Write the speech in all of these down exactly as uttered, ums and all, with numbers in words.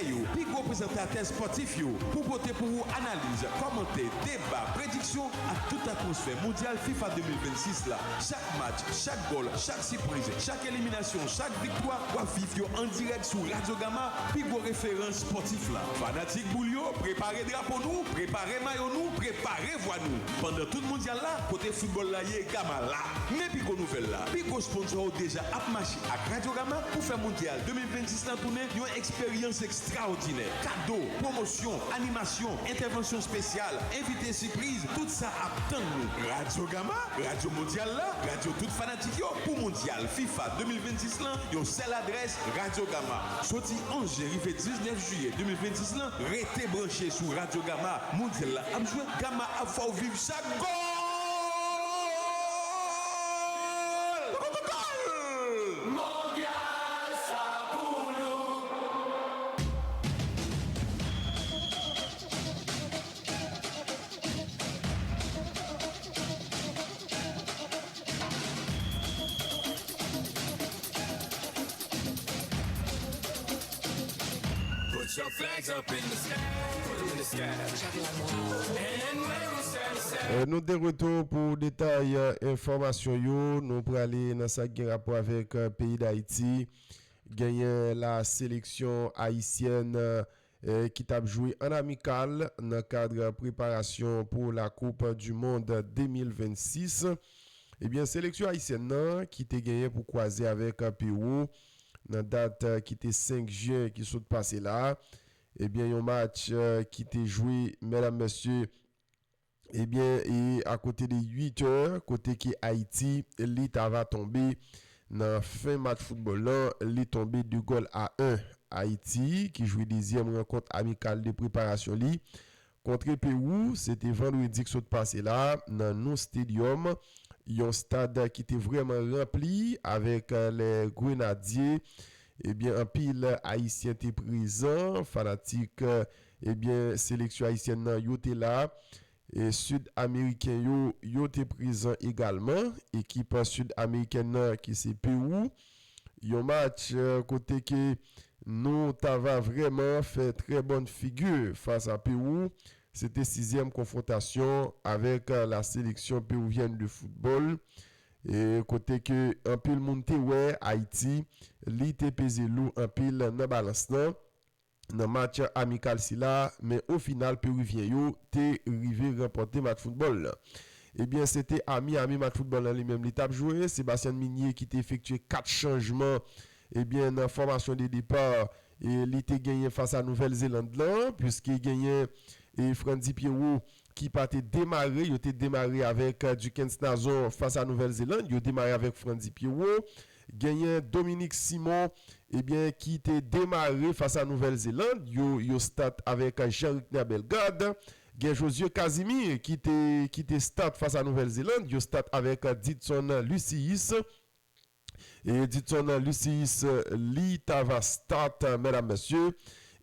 yo, pi gwo prezantatè espòtif yo, pou pote pou ou analiz, kòmantè, deba, prediksyon ak tout atmosfè Mondyal fifa de mil vennsis la. Chak match, chak gòl, chak sipriz, chak eliminasyon, chak viktwa, w ap viv yo an dirèk sou Radyo Gama, pi gwo referans espòtif la. Fanatik boul yo, prepare drapo nou, prepare mayo nou, prepare vwa nou. Pandan tout Mondyal la, kote foutbòl la ye, Gama la. Men pi gwo nouvèl la, pi gwo sponsò yo deja ap mache ak Radyo Gama pou fè Mondyal de mil vennsis lan tounen yon eksperyans ekstraòdinè. Kado, pwomosyon, animasyon, entèvansyon espesyal, envite sipriz, tout sa ap tann nou. Radyo Gama, radyo mondyal la, radyo tout fanatik yo pou Mondyal fifa de mil vennsis lan, yon sèl adrès, Radyo Gama. Soti onz jen rive diznèf jiyè de mil vennsis lan, rete branche sou Radyo Gama. Mondyal la ap jwe, Gama ap fè w viv chak gòl! Gòl! Mondyal sa pou nou! Put your flags up in the sky. Put 'em in the sky. And wave 'em side to side. Eh, nou de retou pou detay, eh, enfòmasyon yo. Nou prale nan sa k gen rapò avèk, eh, peyi Dayiti. Genyen la seleksyon ayisyèn, eh, ki t ap jwe an amikal nan kad preparasyon pou la Coupe du Monde de mil vennsis. Ebyen, seleksyon ayisyèn nan ki te genyen pou kwaze avèk Pewou nan dat, eh, ki te senk jen ki sot pase la. Ebyen, yon match, eh, ki te jwe, medam, mesye, ebyen, e akote de uit è, kote ke Ayiti, li t ava tonbe nan fen match foutbòl lan, li tonbe de gòl a en. Ayiti, ki jwe dezyèm rankont amikal de preparasyon li kontre Pewou, se te vandredi k sot pase la, nan Nou Stadium, yon stad ki te vrèman ranpli avèk, eh, les Grenadiers. Ebyen, anpil Ayisyen te prezan, fanatik, eh, ebyen, seleksyon ayisyèn nan, yo te la. E Sid Ameriken yo, yo te prezan egalman. Ekip Sid Amerikèn nan ki se Pewou. Yon match, eh, kote ke nou t ava vrèman fè trè bòn figi fas a Pewou. Se te sizyèm konfwontasyon avèk, eh, la sélection péruvienne de football. E kote ke anpil moun te wè Ayiti, li te peze lou anpil nan balans lan nan match amikal sila, men o final, Perivyen yo te rive ranpòte match foutbòl lan. Ebyen, se te a Miami match foutbòl lan li menm li t ap jwe. Sebastian Migné ki te efektye kat chanjman, ebyen, nan fòmasyon de depa, e li te genyen fas a Nouvèl Zeland lan, piske genyen, e, Frandy Pierrot ki pa te demare, yo te demare avèk, eh, Duckens Nazon fas a Nouvèl Zeland, yo demare avèk Frandy Pierrot, genyen Dominique Simon, ebyen, ki te demare fas a Nouvèl Zeland, yo, yo stat avèk Jean Ricner Bellegarde, gen Josué Casimir ki te, ki te stat fas a Nouvèl Zeland, yo stat avèk Didson Lucius, e Didson Lucius, li t ava stat, medam, mesye,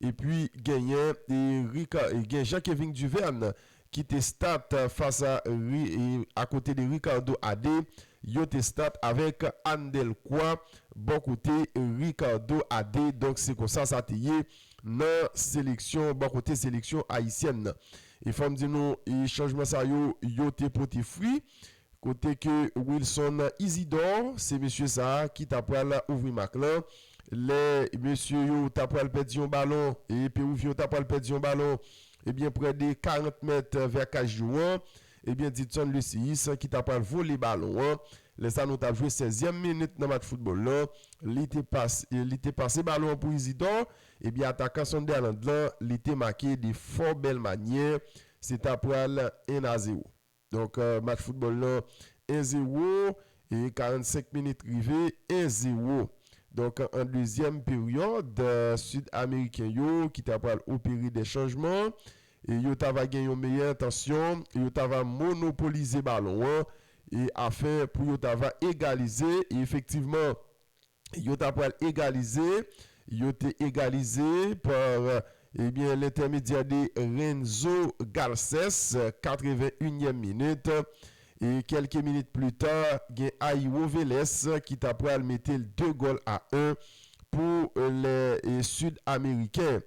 epi genyen, e Rica-, e gen Jean Kevin Duverne ki te stat fas a Ri-, e akote de Ricardo Adé, yo te stat avèk Andelkwa bò kote Ricardo Adé. Donk, se konsa sa te ye nan seleksyon, bò kote seleksyon ayisyèn nan. E fò m di nou, e chanjman sa yo, yo te pote fwi. Kote ke Wilson Isidore, se mesye sa a ki ta pral ouvri mak lan. Lè mesye yo ta pral pèdi yon balon, e Perivyen yo ta pral pèdi yon balon, ebyen, prè de karant mèt vè kaj yo an, ebyen, Didson Lucius ki ta pral vole balon an. Lè sa nou t ap jwe sèzyèm minit nan match foutbòl lan, li te pas-, li te pase balon an pou Isidore, ebyen, atakan Sunderland lan, li te make de fò bèl manyè, se ta pral en a zewo. Donk, eh, match foutbòl lan en zewo, e karannsenk minit rive, en zewo. Donk, an dezyèm peryòd, eh, Sid Ameriken yo ki ta pral opere de chanjman, e yo ta va gen yon meyè entansyon, yo ta va monopolize balon an, e afen pou yo ta va egalize, e efektivman, yo ta pral egalize, yo te egalize pa, ebyen, lentèmedyè de Renzo Garcés, katrevennyèm minit. E kèlke minit pli ta, gen Airo Vélez ki ta pral mete l de gòl a en pou lè, e, Sid Ameriken.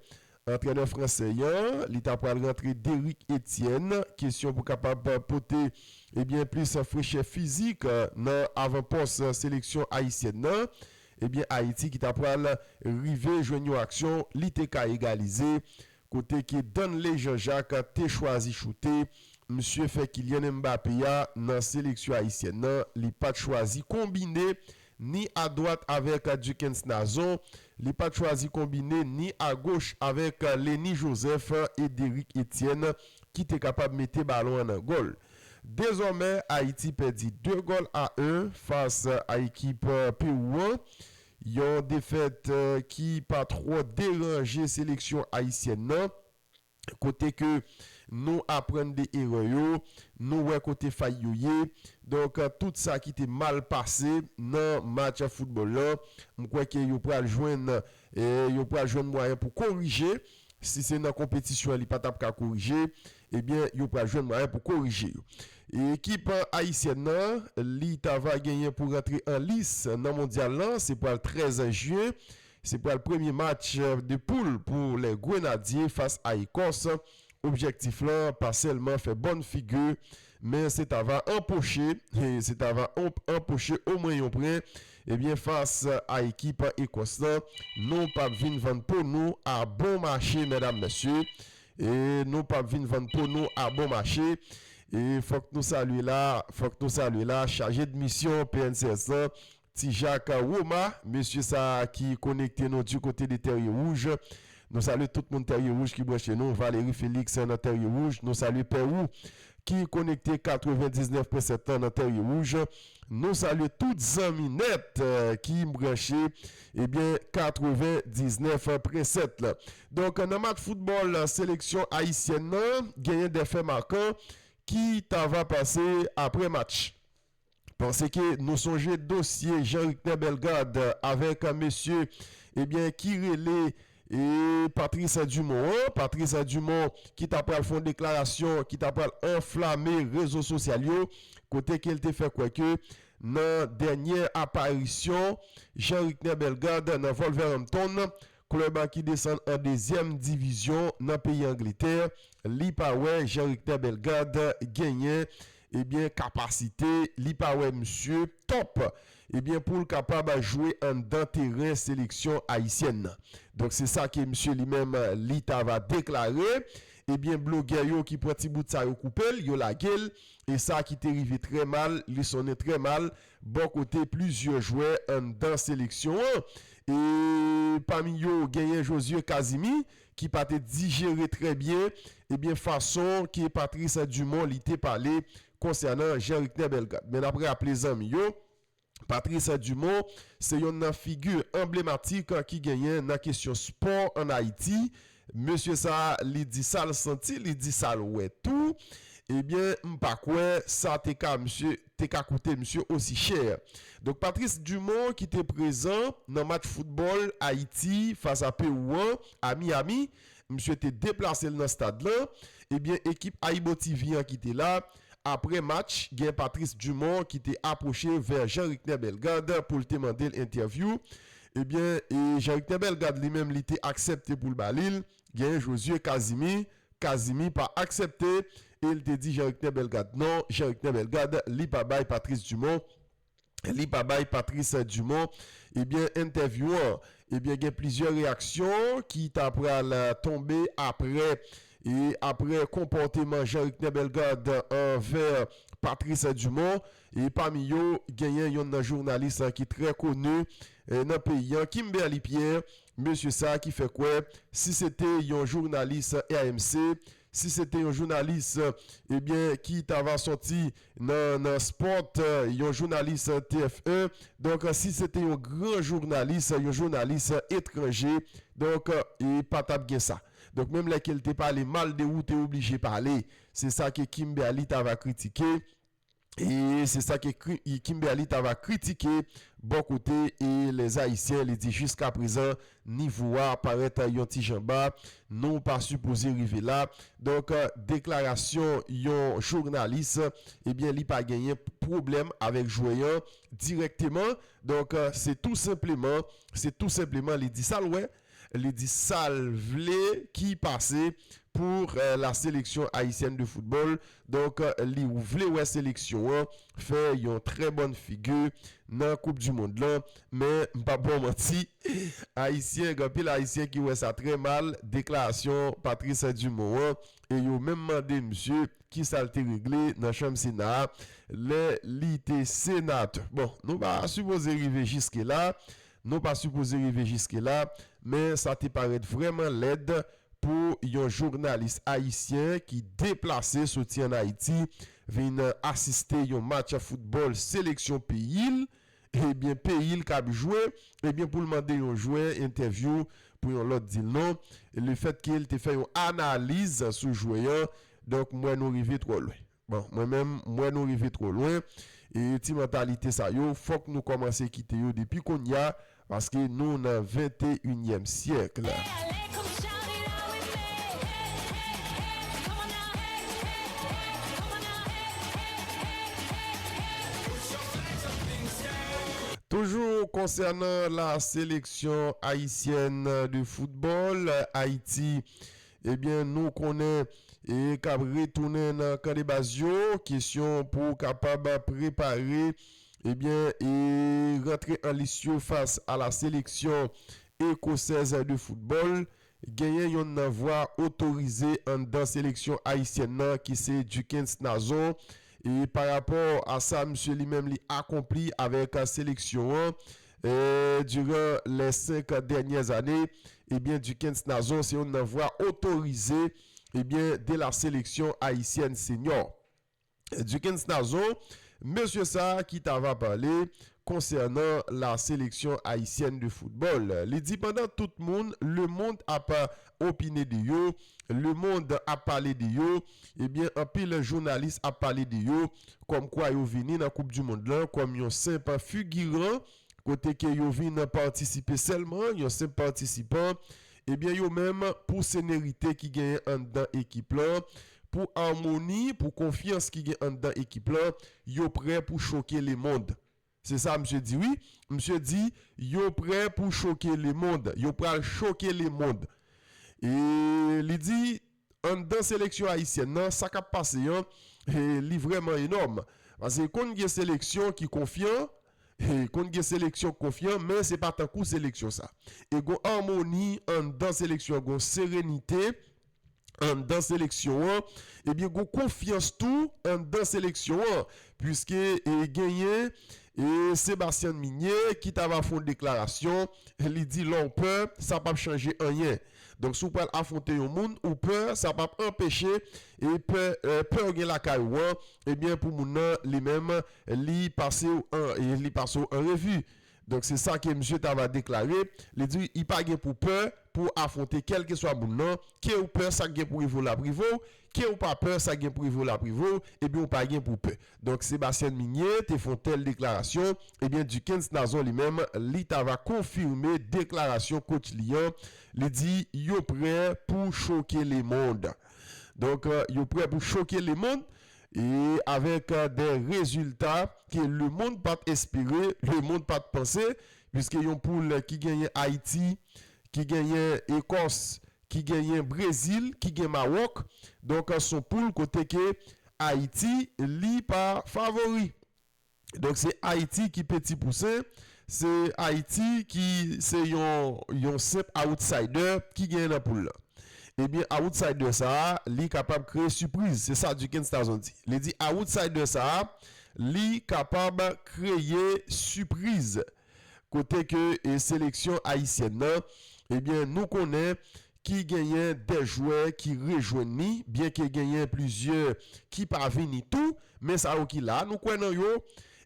Antrenè fransè an, li ta pral rantre Derrick Etienne, kesyon pou kapab pote, ebyen, plis frechè fizik nan avanpòs seleksyon ayisyèn nan. Ebyen, Ayiti ki ta pral rive jwenn yon aksyon, li te ka egalize, kote ke Danley Jean-Jacques te chwazi choute. Misye fè Kylian Mbappé a nan seleksyon ayisyèn nan, li pa t chwazi konbine ni adwat avèk Dukens Nazon, li pa t chwazi konbine ni agoch avèk Lenny Joseph e Derrick Etienne ki te kapab mete balon an nan gòl. Dezòmè, Ayiti pèdi de gòl a en fas a ekip Pewou an. Yon defèt ki pa twò deranje seleksyon ayisyèn nan. Kote ke nou aprann de erè yo, nou wè kote fay yo ye. Donk, tout sa ki te mal pase nan match foutbòl lan, m kwè ke yo pral jwenn, e, yo pral jwenn mwayen pou korije. Si se nan konpetisyon an li pa t ap ka korije, ebyen, yo pral jwenn mwayen pou korije yo. E ekip ayisyèn nan, li ta va genyen pou rantre an lis nan mondyal lan, se pral trèz jen. Se pral premye match de poul pou les Grenadiers fas a Ekòs. Objektif lan pa sèlman fè bòn figi, men se ta va anpoche, se ta va anpoche omwen yon pwen, ebyen, fas a ekip Ekòs lan. Nou p ap vin vann po nou a bon mache, medam, mesye. E nou p ap vin vann po nou a bon mache. E fòk nou salye la, fòk nou salye la, chaje de misyon P N C S lan, Ti Jak Woma, mesye sa ki konekte nou du kote de Tèrye Wouj. Nou salye tout moun Tèrye Wouj ki branche nou. Valery Félix nan Tèrye Wouj. Nou salye Pè Wou ki konekte katrevendiznèf pwen sèt lan nan Tèrye Wouj. Nou salye tout zanmi nèt, eh, ki branche, ebyen, katrevendiznèf pwen sèt lan. Donk, nan match foutbòl seleksyon ayisyèn nan, genyen de fè makan ki ta va pase apre match. Paske nou sonje dosye Jean Ricner Bellegarde avèk mesye, ebyen, ki rele, e, Patrice Dumont an. Patrice Dumont ki ta pral fè yon deklarasyon, ki ta pral anflame rezo sosyal yo, kote ke l te fè kwè ke nan dènye aparisyon Jean Ricner Bellegarde nan Wolverhampton, klèb ki desann an dezyèm divizyon nan peyi Angletè, li pa wè Jean Ricner Bellegarde genyen, ebyen, kapasite, li pa wè misye top, ebyen, pou l kapab jwe anndan teren seleksyon ayisyèn nan. Donk, se sa ke misye li menm, li ta va deklare. Ebyen, blogè yo ki pran ti bout sa yo koupe l, yo lage l, e sa ki te rive trè mal, li sonnen trè mal, bò kote plizyè jwè anndan seleksyon an. E pami yo, genyen Josué Casimir, ki pa te dijere trè byen, ebyen, fason ke Patrice Dumont li te pale konsènan Jean Ricner Bellegarde. Men n ap raple zanmi yo, Patrice Dumont se yonn nan figi anblematik ki genyen nan kesyon spò ann Ayiti. Mesye sa a, li di sa l santi, li di sa l wè tou. Ebyen, m pa kwè sa te ka misye, te ka koute misye osi chè. Donk, Patrice Dumont ki te prezan nan match foutbòl Ayiti fas a Pewou an, a Miami, misye te deplase l nan stad lan. Ebyen, ekip Ayibo T V an ki te la, apre match, gen Patrice Dumont ki te apwoche vè Jean Ricner Bellegarde pou l te mande l entèvyou. Ebyen, e Jean Ricner Bellegarde li menm, li te aksepte pou l ba li l. Gen Josué Casimir, Casimir pa aksepte, e l te di Jean Ricner Bellegarde non, Jean Ricner Bellegarde, li pa bay Patrice Dumont, li pa bay Patrice Dumont, ebyen, entèvyou an. Ebyen, gen plizyè reyaksyon ki ta pral, eh, tonbe apre, e apre konpòteman Jean Ricner Bellegarde anvè Patrice Dumont. E pami yo, genyen yonn nan jounalis, eh, ki trè koni, eh, nan peyi an, Kimberly Pierre, mesye sa ki fè kwè, si se te yon jounalis R M C, si se te yon jounalis, ebyen, ki ta va sòti nan, nan sport, yon jounalis T F un, donk, si se te yon gran jounalis, yon jounalis etranje, donk, e pa t ap gen sa. Donk, menm lè ke l te pale mal de ou, te oblije pale. Se sa ke Kimberly ta va kritike. E se sa ke kri-, Kimberly ta va kritike bò kote e lèzayisyen, li di jiskaprezan nivo a parèt yon ti jan ba, nou pa sipoze rive la. Donk, deklarasyon yon jounalis, ebyen, li pa genyen pwoblèm avèk jwè an dirèkteman. Donk, se tou senpleman, se tou senpleman li di sa l wè. Li di sa l vle ki pase pou, euh, la sélection haïtienne de football. Donk, euh, li vle wè seleksyon an fè yon trè bòn figi nan Koup di Mond lan. Men, m p ap ba w manti, Ayisyen, gen anpil Ayisyen ki wè sa trè mal, deklarasyon Patrice Dumont an, e yo menm mande misye ki sa l te regle nan chanm Sena a lè li te senatè. Bon, nou pa sipoze rive jiske la, nou pa sipoze rive jiske la, men sa te parèt vrèman lèd pou yon jounalis ayisyen ki deplase soti ann Ayiti vin asiste yon match foutbòl seleksyon peyi l, ebyen, peyi l k ap jwe, ebyen, pou l mande yon jwè entèvyou pou yon lòt di l non, lefètke l te fè yon analiz sou jwè an, donk, m wè nou rive twò lwen. Bon, mwen menm, m wè nou rive twò lwen. E ti mantalite sa yo, fòk nou kòmanse kite yo depi kounye a, paske nou nan venteyinyèm syèk. Toujou konsènan la sélection haïtienne de football, Ayiti, ebyen, nou konnen e k ap retounen nan kan de baz yo, kesyon pou kapab prepare, ebyen, e rantre an lis yo fas a la sélection écossaise de football. Genyen yonn nan vwa otorize anndan seleksyon ayisyèn nan ki se Duckens Nazon. E pa rapò a sa misye li menm li akonpli avèk seleksyon an, e, diran lè senk dènyè zane, ebyen, Duckens Nazon se yonn nan vwa otorize, ebyen, de la sélection haïtienne senior. Duckens Nazon, mesye sa a ki t ava pale konsènan la sélection haïtienne de football. Li di pandan tout moun, lemonn ap opine de yo, lemonn ap pale de yo, ebyen, anpil jounalis ap pale de yo, kòmkwa yo vini nan Koup di Mond lan kòm yon senp figiran, kote ke yo vin patisipe sèlman, yon senp patisipan, ebyen, yo menm, pou senerite ki genyen anndan ekip lan, pou amoni, pou konfyans ki gen anndan ekip lan, yo prè pou choke lemonn. Se sa misye di, wi. Misye di, yo prè pou choke lemonn. Yo pral choke lemonn. E li di, anndan seleksyon ayisyèn nan, sa k ap pase an, e, li vrèman enòm. Paske konn gen seleksyon ki konfyan, e, konn gen seleksyon ki konfyan, men se pa tankou seleksyon sa. E gon amoni anndan seleksyon, gon serenite anndan seleksyon an, ebyen, gon konfyans tou anndan seleksyon an, piske, e, genyen, e, Sébastien Migné ki t ava fè yon deklarasyon, li di lè w pè, sa p ap chanje anyen. Donk, si w pral afwonte yon moun, ou pè, sa p ap anpeche, e pè, e, pè w gen lakay ou an, ebyen, pou moun nan, li menm, li pase w an, e li pase w an revi. Donk, se sa ke misye t ava deklare. Li di, li pa gen pou pè pou afwonte kèlkeswa moun nan. Ke w pè, sa k gen pou rive w l ap rive w. Ke w pa pè, sa k gen pou rive w l ap rive w. Ebyen, w pa gen pou pè. Donk, Sébastien Migné te fè yon tèl deklarasyon. Ebyen, Duckens Nazon li menm, li t ava konfime deklarasyon coach li an. Li di, yo prè pou choke lemonn. Donk, euh, yo prè pou choke lemonn. E avèk, euh, de rezilta ke lemonn pa t espere, lemonn pa t panse, piske yon poul ki genyen Ayiti, ki genyen Ekòs, ki genyen Brezil, ki gen Mawòk. Donk, euh, se yon poul kote ke Ayiti, li pa favori. Donk, se Ayiti ki peti pousen, se Ayiti ki se yon, yon senp outsider ki genyen nan poul lan. Ebyen, outsider sa a, li kapab kreye sipriz. Se sa Duckens Nazon di. Li di outsider sa a, li kapab kreye sipriz. Kote ke, e, seleksyon ayisyèn nan, ebyen, nou konnen ki genyen de jwè ki rejwenn li, byenke genyen plizyè ki pa vini tou, men sa yo ki la, nou kwè nan yo,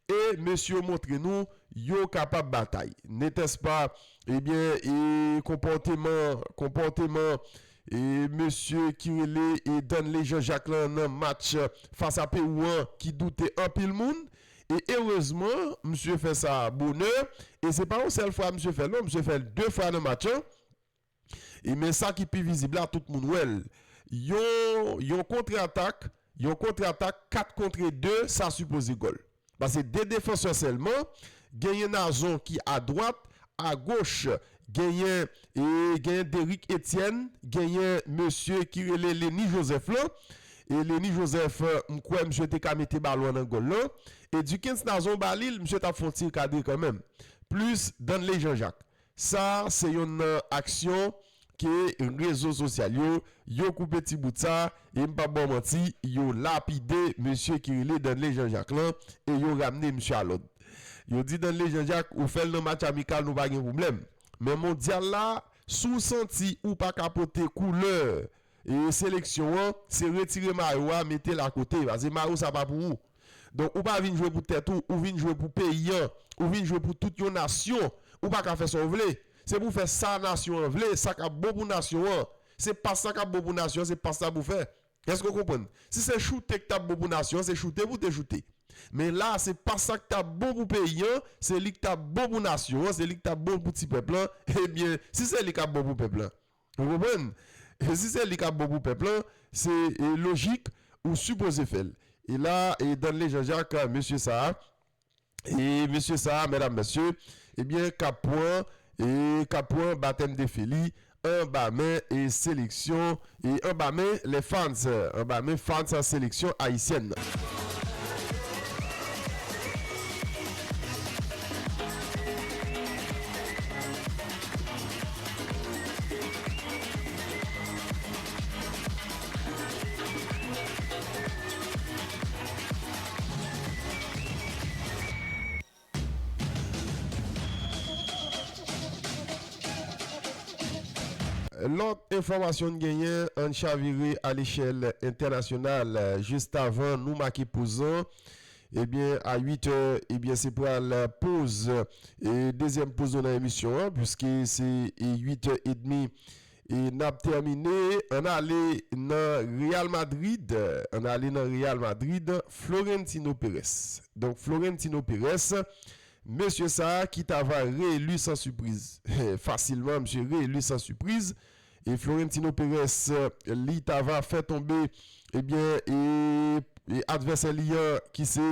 e mesye yo montre nou yo kapab batay. N'était-ce pas, ebyen, e konpòteman, konpòteman, e mesye ki rele, e Danley Jean-Jacques lan nan match fas a Pewou an ki doute anpil moun, e erezman, misye fè sa bonè, e se pa yon sèl fwa misye fè l non, misye fè l de fwa nan match an. E men sa ki pi vizib la, tout moun wè l. Yon, yon kontratak, yon kontratak kat kontre de, sa sipoze gòl. Paske de defansè sèlman, genyen Nazon ki adwat, agoch, genyen, e, genyen Derick Etienne, genyen mesye ki rele Lenny Joseph lan. E Lenny Joseph, m kwè misye te ka mete balon an nan gòl lan. E Dukens Nazon ba li l, misye t ap fè yon ti kadre kanmenm. Plis Danley Jean-Jacques. Sa se yonn nan aksyon ke rezo sosyal yo, yo koupe ti bout sa, e m p ap ba w manti, yo lapide mesye ki rele Danley Jean-Jacques lan, e yo ramne misye a lòd. Yo di Danley Jean-Jacques, ou fè l nan match amikal, nou pa gen pwoblèm. Men mondyal la, si w santi ou pa ka pote koulè e seleksyon an, se retire mayo a, mete l akote, paske mayo sa pa pou ou. Donk, ou pa vin jwe pou tèt ou, ou vin jwe pou peyi an, ou vin jwe pou tout yon nasyon. Ou pa ka fè sa w vle. Se pou w fè sa nasyon an vle, sa k ap bon pou nasyon an. Se pas sa k ap bon pou nasyon an, se pas sa pou w fè. Èske w konprann? Si se choute k t ap bon pou nasyon an, se choute pou w te choute. Men la, se pas sa k t ap bon pou peyi an, se li k t ap bon pou nasyon an, se li k t ap bon pou ti pèp lan. Ebyen, si se li k ap bon pou pèp lan, ou konprann? E si se li k ap bon pou pèp lan, se, e, lojik, ou sipoze fè l. E la, e Danley Jean-Jacques, mesye sa a, e mesye sa a, medam, mesye, ebyen, k ap pran, e k ap pran batèm de fe li anba men, e seleksyon, e anba men les fans, anba men fans seleksyon ayisyèn nan. Lòt enfòmasyon n genyen, ann chavire alechèl entènasyonal. Jis avan nou make poz lan, ebyen, a uit è, ebyen, se pral poz, e dezyèm poz nou nan emisyon an, piske se, e, uit è edmi, e n ap tèmine. Ann ale nan Real Madrid, ann ale nan Real Madrid, Florentino Perez. Donk, Florentino Perez, mesye sa a ki ta va reeli san sipriz. Fasilman, misye reeli san sipriz. E Florentino Perez, li ta va fè tonbe, ebyen, e, e advèsè li an, ki se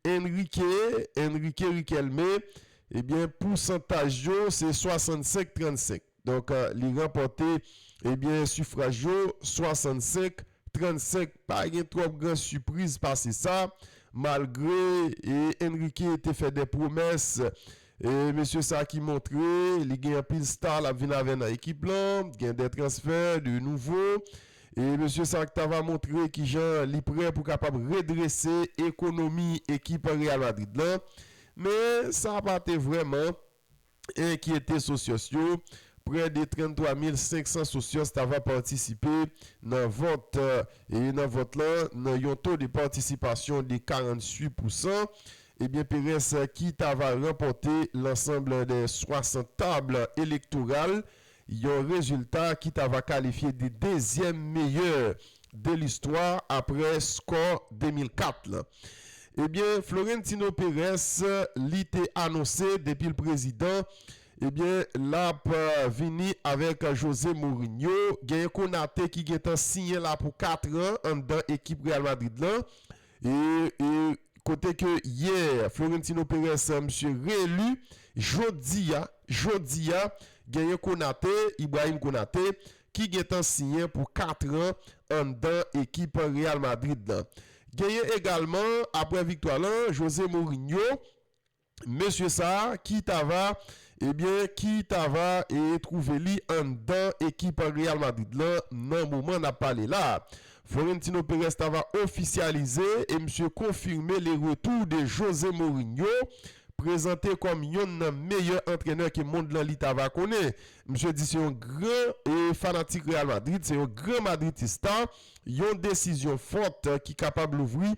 Enrique, Enrique Riquelme, ebyen, pousantaj yo, se swasannsenk trannsenk. Donk, e, li ranpòte, ebyen, sifraj yo, swasannsenk trannsenk. Pa gen twòp gran sipriz pase sa, malgre, e, Enrique te fè de pwomès, e, mesye sa ki montre li gen anpil sta l ap vin avè nan ekip lan, gen de transfè, de nouvo. E mesye sa ki ta va montre kijan li prè pou kapab redrese ekonomi ekip Real Madrid lan. Men sa pa te vrèman enkyete Socios yo. Prè de tranntwa mil senk san Socios ta va patisipe nan vòt, e nan vòt lan, nan yon to de patisipasyon de karannwit pousan. Ebyen, Perez ki ta va ranpòte lansanb de swasant tab elektoral, yon rezilta ki ta va kalifye de dezyèm meyè de listwa apre skò de mil kat lan. Ebyen, Florentino Perez, li te anonse depi l prezidan, ebyen, l ap, e, vini avèk Jose Mourinho. Genyen Konate ki gentan siyen la pou kat an anndan ekip Real Madrid lan. E, e kote ke yè, Florentino Perez, misye reeli, jodi a, jodi a, genyen Konate, Ibrahim Konate, ki gentan siyen pou kat an anndan ekip Real Madrid lan. Genyen egalman, apre viktwa lan, Jose Mourinho, mesye sa a ki ta va, ebyen, ki ta va, e, twouve li anndan ekip Real Madrid lan nan moman n ap pale la. Florentino Perez ta va ofisyalize e misye konfime le retour de Jose Mourinho, prezante kòm yonn nan meyè antrenè ke mond lan li ta va konnen. Misye di se yon gran, e, fanatik Real Madrid, se yon gran madridista, yon desizyon fòt ki kapab louvri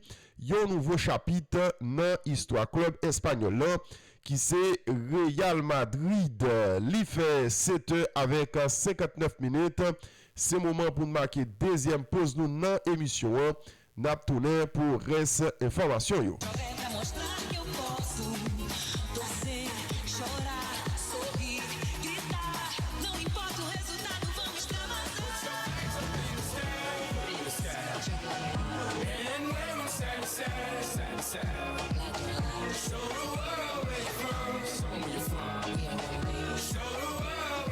yon nouvo chapit nan istwa klèb espanyòl lan, ki se Real Madrid. Li fè sèt è avèk senkantnèf minit. Se moman pou n make dezyèm poz nou nan emisyon an. N ap tounen pou rès enfòmasyon yo. Joga pra mostrar que eu posso. Dançar, chorar, sorrir, gritar. Não importa o resultado, vamos pra mais. And when I'm sad, sad, sad, sad, show the world where you're from. Show me where you're from. Show the world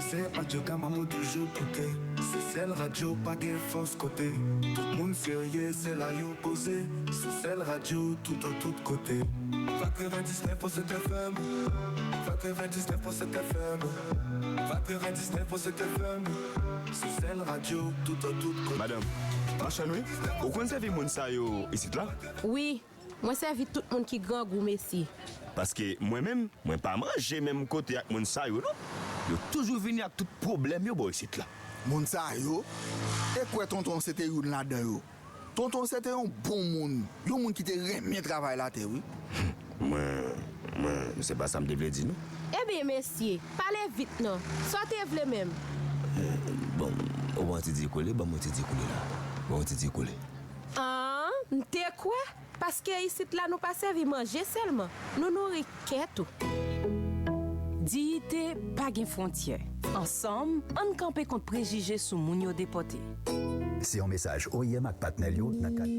Se radyo Gama mwen toujou koute. Se sèl radyo pa gen fòs kote. Tout moun serye, se la yo poze. Se sèl radyo tout an tout kote. Katrevendiznèf pwen sèt F M. Katrevendiznèf pwen sèt F M. Katrevendiznèf pwen sèt F M. Se sèl radyo tout an tout kote. Madanm, machann wi, ou konn sèvi moun sa yo isit la? Wi, mwen sèvi tout moun ki grangou, mesye. Paske mwen menm, mwen pa manje menm kote ak moun sa yo, non. Yo toujou vini ak tout pwoblèm yo bò isit la. Moun sa yo? E kwè tonton se te youn ladan yo. Tonton se te yon bon moun, yon moun ki te renmen travay latè, wi. Mwen, mwen, se pa sa m te vle di, non. Ebyen, mesye, pale vit non. Sa w te vle menm? Bon, ou ban yon ti dye kole, ban m yon ti dye kole la. Ban m yon ti dye kole. An, m te kwè. Paske isit la nou pa sèvi manje sèlman, nou nouri kè tou. Diyite pa gen fwontyè. Ansanm, ann kanpe kont prejije sou moun yo depòte. Se yon mesaj O I M ak patnè l yo nan kad.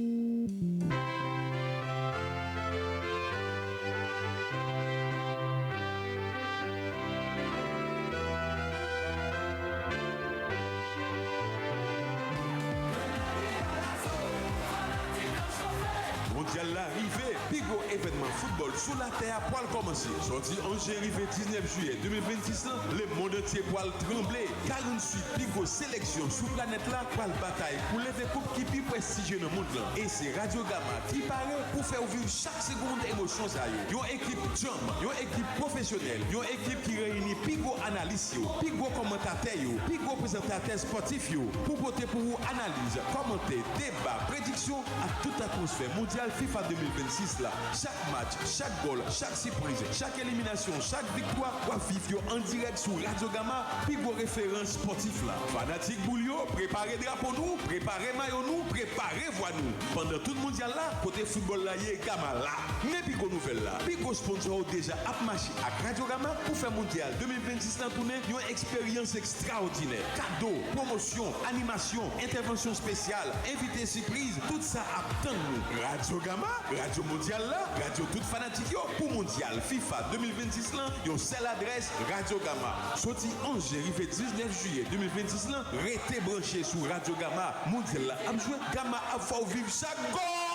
Mondyal la rive, pi gwo evènman foutbòl sou latè a pwal kòmanse. Sòti onz jen rive diznèf jiyè de mil vennsis lan, lemonn antye pwal tranble. Karanntuit pi gwo seleksyon sou planèt la pwal batay pou leve koup ki pi prestijye nan mond lan. E se Radyo Gama ki pare pou fè w viv chak segonn emosyon sa yo. Yon ekip djanm, yon ekip pwofesyonèl, yon ekip ki reyini pi gwo analis yo, pi gwo kòmantatè yo, pi gwo prezantatè espòtif yo pou pote pou ou analiz, kòmantè, deba, prediksyon ak tout atmosfè Mondyal fifa de mil vennsis la. Chak match, chak gòl, chak sipriz, chak eliminasyon, chak viktwa, w ap viv yo an dirèk sou Radyo Gama, pi gwo referans espòtif la. Fanatik boul yo, prepare drapo nou, prepare mayo nou, prepare vwa nou. Pandan tout mondyal la, kote foutbòl la ye, Gama la. Men pi gwo nouvèl la, pi gwo sponsò yo deja ap mache ak Radyo Gama pou fè mondyal de mil vennsis lan tounen yon eksperyans ekstraòdinè. Kado, pwomosyon, animasyon, entèvansyon espesyal, envite sipriz, tout sa ap tann nou. Radyo Gama, radyo mondyal la, radyo tout fanatik yo. Pou mondyal fifa de mil vennsis lan, yon sèl adrès, Radyo Gama. Soti onz jen rive diznèf jiyè de mil vennsis lan, rete branche sou Radyo Gama. Mondyal la ap jwe, Gama ap fè w viv chak gòl! Gòl!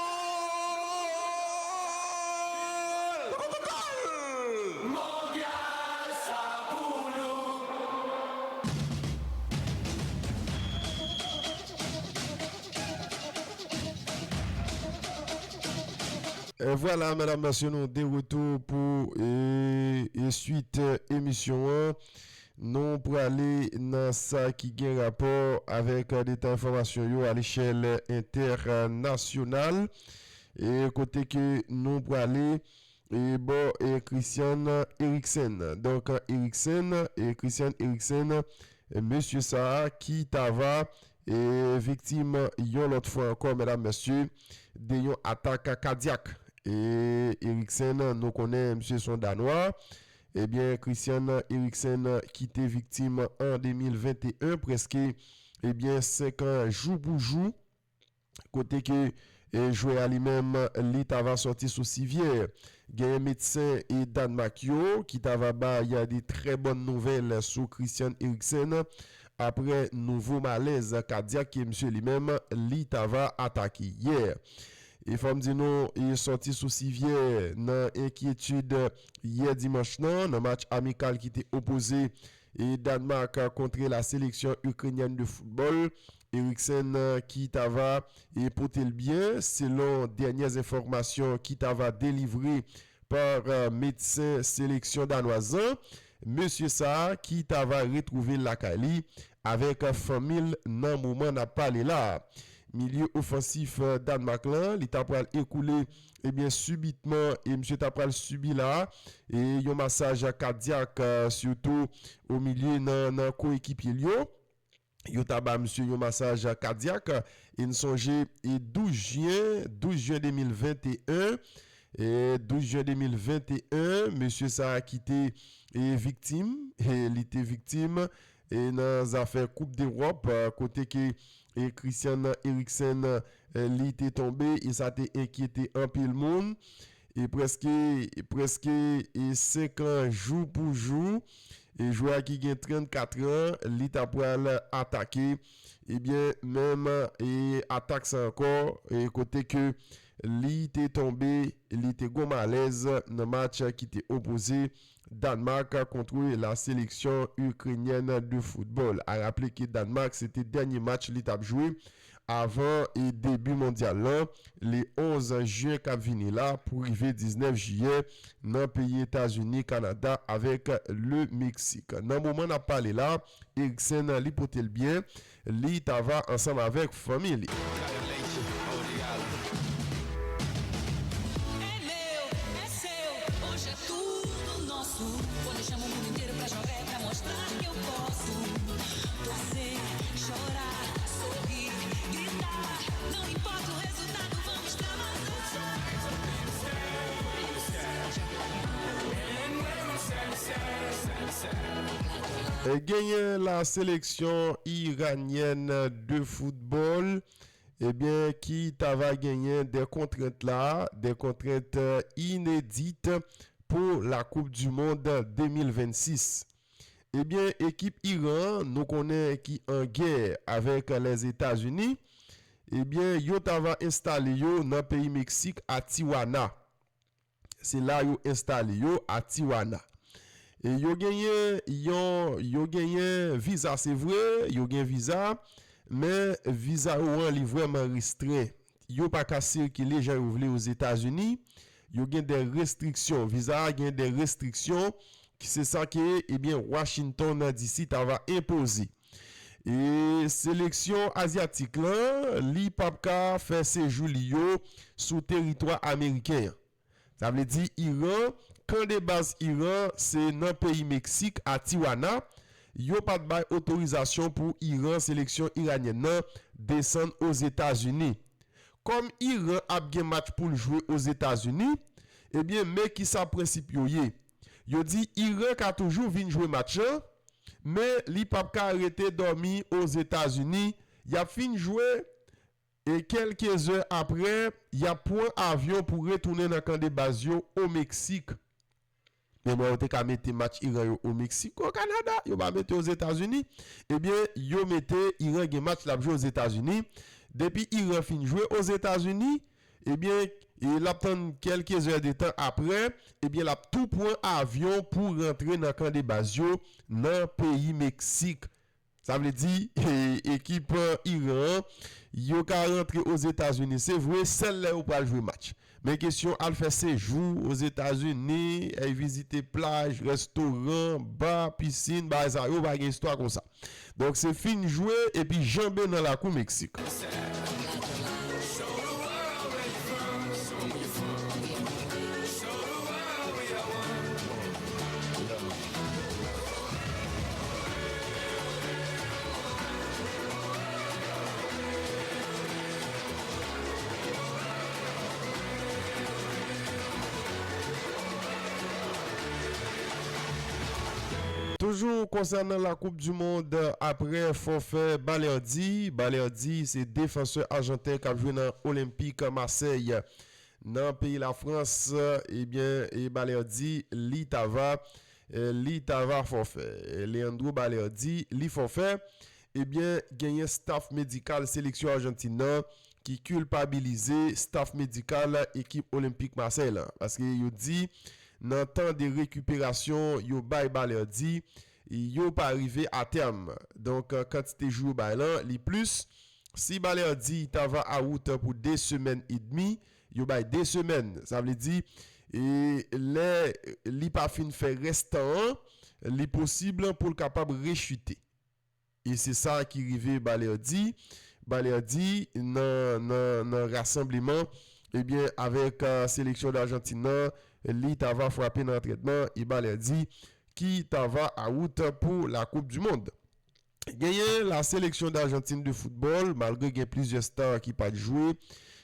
Mondyal sa pou nou! E vwala, medam, mesye, nou de retou pou, e, e swit, e, emisyon an. Nou prale nan sa ki gen rapò avèk, e, detay enfòmasyon yo alechèl entènasyonal. E kote ke nou prale, e bò, e, Christian Eriksen. Donk, Eriksen, e Christian Eriksen, e mesye sa a ki ta va, e viktim yon lòt fwa ankò, medam, mesye, de yon atak kadyak. E Eriksen, nou konnen, mesye se yon Danwa. Ebyen, Christian Eriksen ki te viktim an de mil venteyen, prèske, ebyen, senk an jou pou jou. Kote ke, e, jwè a li menm, li ta va sòti sou sivyè. Genyen medsen e Danmak yo ki ta va bay de trè bòn nouvèl sou Christian Eriksen apre nouvo malèz kadyak ke misye li menm, li ta va atake yè. E fò m di nou, e sòti sou sivyè nan enkyetid yè dimanch lan, nan match amikal ki te opoze e Danmak kontre la sélection ukrainienne de football. Eriksen, e, ki ta va, e, pote l byen, selon dènyè enfòmasyon ki ta va delivre pa, e, medsen seleksyon danwaz lan. Mesye sa a ki ta va retwouve l lakay li avèk, e, fanmi l nan moman n ap pale la a. Milye ofansif, e, Danmak lan, li ta pral ekoule, ebyen, sibitman, e misye ta pral sibi la, e yon masaj kadyak, e, sitou o milye nan, nan koekipye l yo. Yo ta ba misye yon masaj kadyak, e n sonje, e douz jen, douz jen de mil venteyen, e douz jen de mil venteyen, mesye sa a ki te, e viktim, e li te viktim, e nan zafè Koup Dewòp, e kote ke, e Christian Eriksen, e li te tonbe, e sa te enkyete anpil moun. E prèske, e prèske, e senk an jou pou jou, E jwè a ki gen trannkat an, li ta pral atake, ebyen, menm e atak sa ankò, e kote ke li te tonbe, li te gon malèz nan match ki te opoze Dànmak kont la seleksyon ikrenyèn de foutbòl. A raple ke Dànmak, se te dènye match li t ap jwe avan e debi mondyal lan, le onz jen k ap vini la pou rive diznèf jiyè nan peyi Etazini, Kanada avèk le Meksik. Nan moman n ap pale la, Eriksen li pote l byen, li t ava ansanm avèk fanmi li. É meu, é seu, hoje é tudo nosso. Vou deixar o mundo inteiro pra jogar, é pra mostrar que eu posso. Torcer, chorar, sorrir, gritar. Não importa o resultado, vamos pra matar. E genyen la seleksyon iranyèn de foutbòl, ebyen, ki ta va genyen de kontrent la, de kontrent inedit pou la Coupe du Monde de mil vennsis. Ebyen, ekip Iran, nou konnen ki an gè avèk Lèzetazini, ebyen, yo ta va enstale yo nan peyi Meksik a Tijuana. Se la yo enstale yo, a Tijuana. E yo genyen yon, yo genyen viza, se vre, yo gen viza, men viza yo an li vrèman restren. Yo pa ka sikile jan yo vle Ozetazini. Yo gen de restriksyon. Viza a gen de restriksyon ki se sa ke, ebyen, Washington D C ta va enpoze. E seleksyon azyatik lan, li p ap ka fè sejou li yo sou teritwa ameriken an. Sa vle di Iran, kan de baz Iran, se nan peyi Meksik, a Tijuana. Yo pa t bay otorizasyon pou Iran, seleksyon iranyèn nan, desann Ozetazini. Kòm Iran ap gen match pou l jwe Ozetazini, ebyen, men kisa prensip yo ye. Yo di Iran ka toujou vin jwe match lan, men li p ap ka rete dòmi Ozetazini. Y ap fin jwe, e kèlke zè apre, y ap pran avyon pou retounen nan kan de baz yo o Meksik. Men mwen, yo te ka mete match Iran yo o Meksik, o Kanada, yo pa mete Ozetazini. Ebyen, yo mete Iran gen match l ap jwe Ozetazini. Depi Iran fin jwe Ozetazini, ebyen, e l ap tann kèlke zè de tan apre, ebyen, l ap tou pran avyon pou rantre nan kan de baz yo nan peyi Meksik. Sa vle di, e, ekip, e, Iran an, yo ka rantre Ozetazini, se vre, sèl lè yo pral jwe match. Men kesyon al fè sejou Ozetazini, al vizite plaj, restoran, ba, pisin, bagay sa yo, pa gen istwa konsa. Donk, se fin jwe epi janbe nan lakou Meksik. Toujou konsènan la Coupe du Monde, apre fòfè Balerdi, Balerdi se defansè ajanten k ap jwe nan Olympique Marseille nan peyi Lafrans, ebyen, e Balerdi, li t ava, e, li t ava fòfè. E Leandro Balerdi, li fòfè. Ebyen, genyen staff medikal seleksyon Ajantin nan ki kilpabilize staff medikal ekip Olympique Marseille lan. Paske yo di, nan tan de rekiperasyon yo bay Balerdi, yo pa rive a tèm. Donk, kantite jou yo bay lan, li plis. Si Balerdi t ava out pou de semèn edmi, yo bay de semèn. Sa vle di, e lè li pa fin fè rès tan an, li posib pou l kapab rechite. E se sa ki rive Balerdi. Balerdi nan, nan, nan rasanbleman, ebyen, avèk, e, seleksyon Dajantin nan, li t ava frape nan antrènman, e Balerdi ki t ava out pou la Coupe du Monde. Genyen la seleksyon Dajantin de foutbòl, malgre gen plizyè star ki pa t jwe,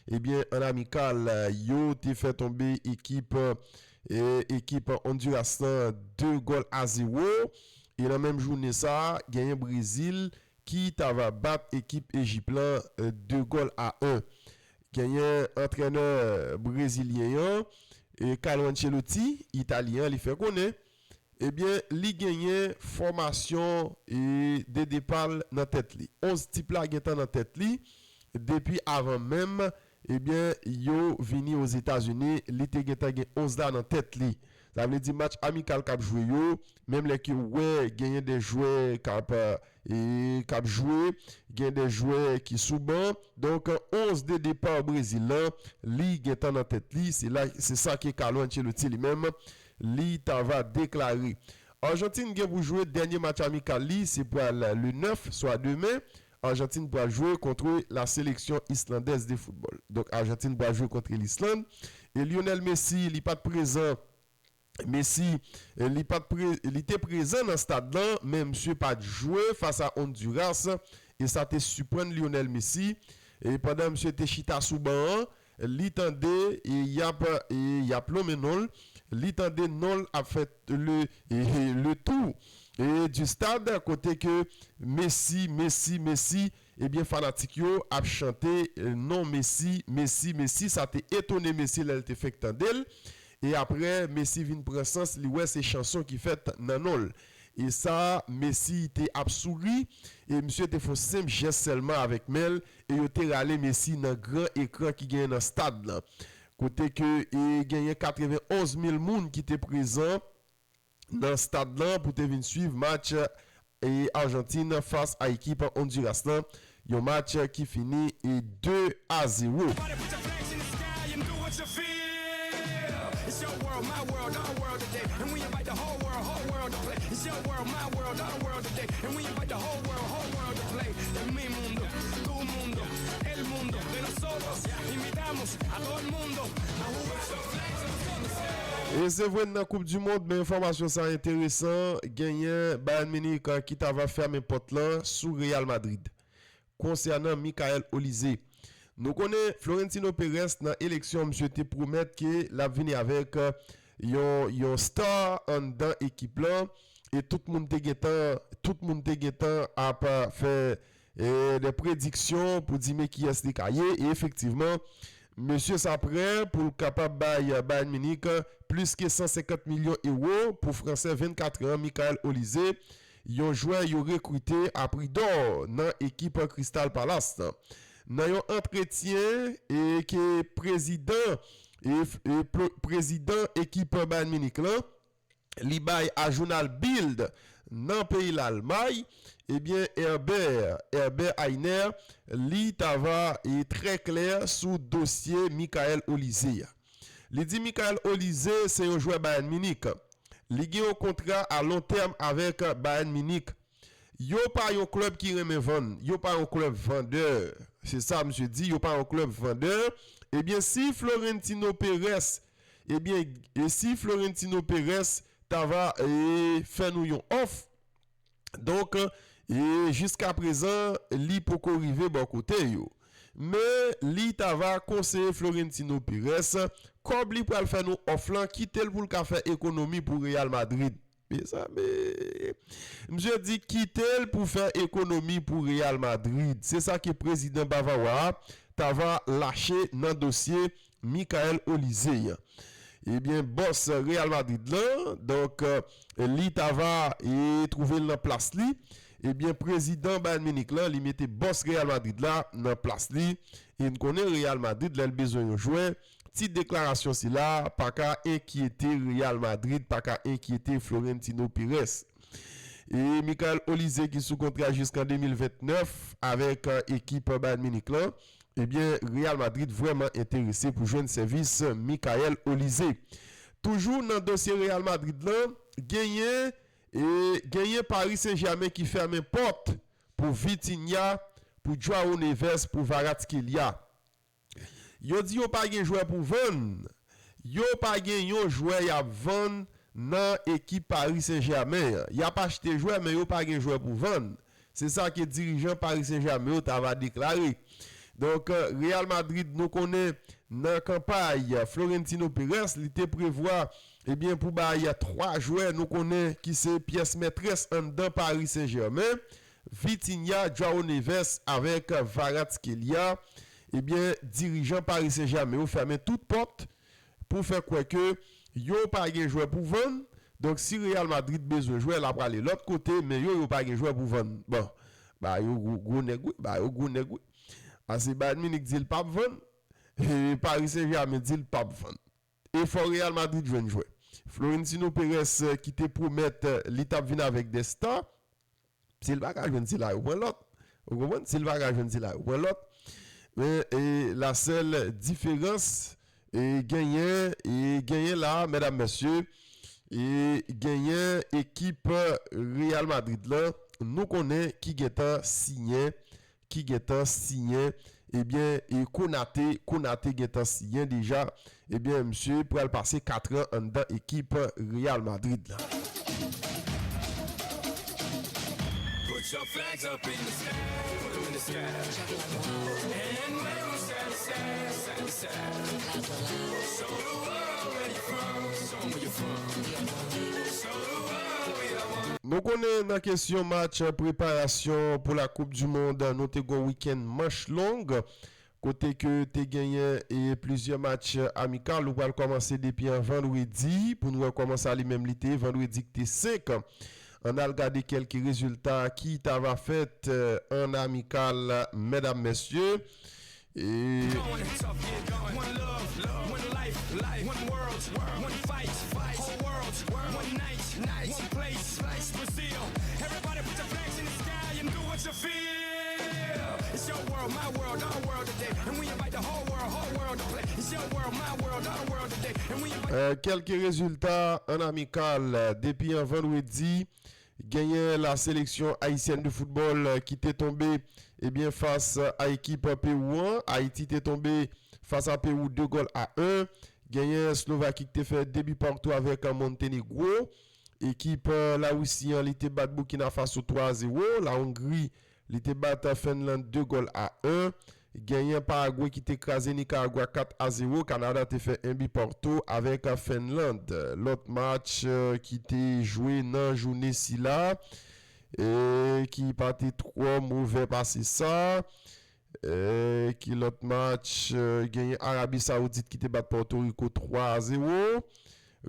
ebyen, an amikal, yo te fè tonbe ekip, e, ekip Honduras lan de gòl a zewo. E nan menm jounen sa a, genyen Brezil ki t ava bat ekip Ejip lan, e, de gòl a en. Genyen antrènè brezilyen an, e, Carlo Ancelotti, italyen an, li fè konnen Ebyen, li genyen fòmasyon e de depa l nan tèt li. Onz tip la gentan nan tèt li depi avan menm, ebyen, yo vini Ozetazini, li te gentan gen onz la nan tèt li. Sa vle di match amikal k ap jwe yo, menm lè ke w wè genyen de jwè k ap, e, k ap jwe, gen de jwè ki sou ban. Donk, onz de depa Brezil lan, li gentan nan tèt li. Se la, se sa ke Carlo Ancelotti li menm, li ta va deklare. Ajantin gen pou jwe dènye match amikal li, se pral le nèf, swa demen. Ajantin pral jwe kont la seleksyon islandèz de foutbòl. Donk, Ajantin pral jwe kont Lisland. E Lionel Messi, li pa t prezan. Messi, eh, li pa t pre-, li te prezan nan stad lan, men misye pa t jwe fas a Honduras, e sa te siprann Lionel Messi. E pandan misye te chita sou ban an, li tande, e y ap, e y ap lonmen non l, li tande non l ap fè le, e, le tou, e, du stade, kote ke Messi, Messi, Messi, ebyen, fanatik yo ap chante, e, non Messi, Messi, Messi. Sa te etone Messi lè l te fenk tande l. E apre, Messi vin pran sans, li wè se chanson ki fèt nan non l. E sa, Messi te ap souri, e misye te fè yon senp jès sèlman avèk men l, e yo te rale Messi nan gran ekran ki genyen nan stad lan. Kote ke, e, genyen katrevenonz mil moun ki te prezan nan stad lan pou te vin swiv match, e, Ajantin fas a ekip Honduras lan. Yon match ki fini, e, de a zewo. Everybody put your flags in the sky and do what you feel. It's your world, my world, our world today. And we invite the whole world, whole world to play. It's your world, my world, our world today. And we invite the whole world, whole world to play. Es mi mundo, tu mundo, el mundo de nosotros. Invitamos a todo el mundo a jugar. E se vre, nan Koup di Mond, men enfòmasyon sa enteresan, genyen Bayern Munich, eh, ki ta va fèmen pòt lan sou Real Madrid konsènan Michael Olise. Nou konnen Florentino Perez nan eleksyon, misye te pwomèt ke l ap vini avèk, eh, yon, yon star anndan ekip lan, e tout moun te gentan, tout moun te gentan ap, eh, fè, eh, de prediksyon pou di men kiyès li ka ye, e efektivman, mesye sa prè pou l kapab bay Bayern Munich plis ke san senkant milyon ewo, pou fransè vennkat an, Michael Olise, yon jwè yo rekrite a pri dò nan ekip Crystal Palace lan. Nan yon antretyen e ke prezidan, e, e pl-, prezidan ekip Bayern Munich lan, li bay a jounal Bild nan peyi Lalmay, ebyen, Herbert, Herbert Hainer, li ta va e trè klè sou dosye Michael Olise a. Li di Michael Olise se yon jwè Bayern Munich. Li gen yon kontra a lon tèm avèk Bayern Munich. Yo pa yon klèb ki renmen vann, yo pa yon klèb vandè. Se sa misye di, yo pa yon klèb vandè. Ebyen, si Florentino Perez, ebyen, e si Florentino Perez ta va, e, fè nou yon òf, donk, e, jiska prezan, li poko rive bò kote yo. Men, li ta va konseye Florentino Perez, kòb li pral fè nou òf lan, kite l pou l ka fè ekonomi pou Real Madrid. Mezanmi, misye di kite l pou fè ekonomi pou Real Madrid. Se sa ke prezidan bavawa a ta va lache nan dosye Michael Olise an. Ebyen, bòs Real Madrid lan, donk, eh, li ta va e twouve l nan plas li. Ebyen, prezidan Bayern Munich lan, li mete bòs Real Madrid la nan plas li. E n konnen Real Madrid, lè l bezwen yon jwè, ti deklarasyon sila pa ka enkyete Real Madrid, pa ka enkyete Florentino Perez. E Michael Olise ki sou kontra jiskan de mil vennèf avèk, eh, ekip Bayern Munich lan, ebyen, Real Madrid vrèman enterese pou jwenn sèvis Michael Olise. Toujou nan dosye Real Madrid lan, genyen, e, genyen Paris Saint-Germain ki fèmen pòt pou Vitinha, pou Joao Neves, pou Kvaratskhelia. Yo di yo pa gen jwè pou vann. Yo pa gen yon jwè y ap vann nan ekip Paris Saint-Germain an. Y ap achte jwè, men yo pa gen jwè pou vann. Se sa ke dirijan Paris Saint-Germain yo ta va deklare. Donk, Real Madrid, nou konnen nan kanpay Florentino Perez, li te prevwa, ebyen, pou bay twa jwè, nou konnen ki se pyès mètrès anndan Paris Saint-Germain, Vitinha, Joao Neves avèk Kvaratskhelia. Ebyen, dirijan Paris Saint-Germain yo fèmen tout pòt pou fè kwè ke yo pa gen jwè pou vann, Donk, si Real Madrid bezwen jwè, l ap prale lòt kote, men yo, yo pa gen jwè pou vann. Bon, ba yo gwo, gwo nèg, wi, ba yo gwo nèg, wi. Pase Bayern Munich di l p ap vann, e Paris Saint-Germain di l p ap vann. E fò Real Madrid jwenn jwè. Florentino Perez, eh, ki te pwomèt, eh, li t ap vin avèk de star, si l pa ka jwenn sila, yo pran lòt. Ou konprann? Si l pa ka jwenn sila, yo pran lòt. Men, e, la sèl diferans, e, genyen, e, genyen la, medam, mesye, e, genyen ekip Real Madrid la, nou konnen ki gentan siyen, ki gentan siyen, ebyen, e Konate, Konate gentan siyen deja, ebyen, misye pral pase kat an anndan ekip Real Madrid la. Put your flags up in the sky. Put 'em in the sky. And wave 'em side to side, side to side. Show the world where you from. Show 'em where you from. Show the world we are one. Nou konnen nan kesyon match preparasyon pou la Coupe du Monde, nou te gon wikenn manch long. Kote ke te genyen e plizyè match amikal, nou pral kòmanse depi an vandredi, pou nou wè kòman sa li menm li te ye, vandredi ki te senk. Ann al gade kèlke rezilta ki ta va fèt, eh, an amikal, medam, mesye. E One love, one life, life, one world, one fight, fight, whole world, one night, night, one place, place, Brazil. Everybody put your flags in the sky and do what you feel. It's your world, my world, our world today. And we invite the whole world, whole world to play. It's your world, my world, our world today. And we invite Eh, kèlke rezilta an amikal, eh, depi an vandredi, genyen la sélection haïtienne de football, eh, ki te tonbe, ebyen, fas a ekip Pewou an. Ayiti te tonbe fas a Pewou de gòl a en. Genyen Slovaki ki te fè de bi partou avèk Montenegro. Ekip, eh, Larisi an, li te bat Burkina Faso twa a zewo. La Hongrie, li te bat Finland de gòl a en. Genyen Paragwe ki te kraze Nikaragwa kat a zewo. Kanada te fè en bi partou avèk Finland. Lòt match, eh, ki te jwe nan jounen sila, e ki pa te twò movè pase sa. Eh, ki lòt match, eh, genyen Arabi Saoudit ki te bat Pòtoriko twa a zewo.